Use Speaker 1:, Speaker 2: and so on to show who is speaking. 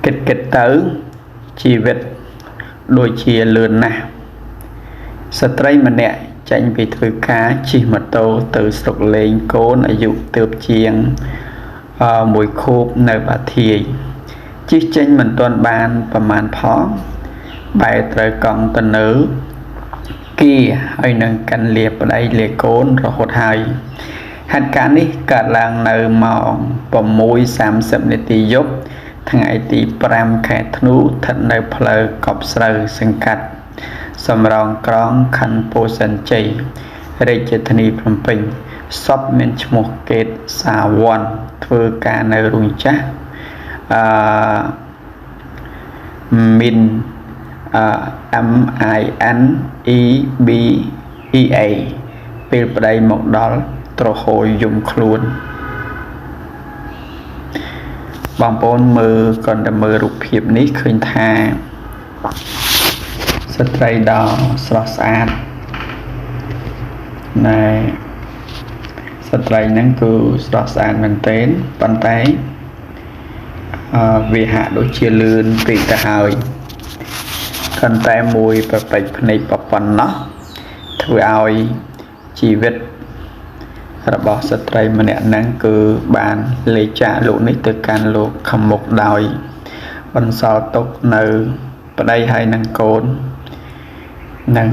Speaker 1: គិតគិតទៅជីវិតដូចជាលឿនណាស់ស្ត្រីម្នាក់ចេញពីធ្វើការជិះម៉ូតូទៅស្រុកលេងកូនអាយុទើបជាងមួយខួបនៅបាធាយជិះចេញមិនទាន់បានប្រមាណផងបែរត្រូវកង់ទៅនៅគៀហើយនឹងកាន់លាប្តីលាកូនរហូតហើយហេតុការណ៍នេះកើតឡើងនៅម៉ោង6:30នាទីយប់ថ្ងៃទី5ខែធ្នូស្ថិតនៅផ្លូវកប់ស្រូវសង្កាត់សំរោងក្រងខណ្ឌពោធិ៍សែនជ័យរាជធានីភ្នំពេញសពមានឈ្មោះកេតសាវ័នធ្វើការនៅរោងចក្រអឺមីន M I N E B E A ពេលប្តីមកដល់ត្រហោយយំខ្លួនបងប្អូនមើលគ្រាន់តែមើលរូបភាពនេះឃើញថាស្ត្រីដ៏ស្រស់ស្អាតណែស្ត្រីហ្នឹងគឺស្រស់ស្អាតមែនទែនប៉ុន្តែវាហាក់ដូចជាលឿនពេកទៅហើយគ្រាន់តែមួយប្រពេចភ្នែកប៉ុណ្ណោះធ្វើឲ្យជីវិតរបស់ស្ត្រីម្នាក់ហ្នឹងគឺបានលេចចាកលោកនេះទៅកាន់លោកខាងមុខដោយបន្សល់ទុកនៅប្តីហើយនឹងកូននឹង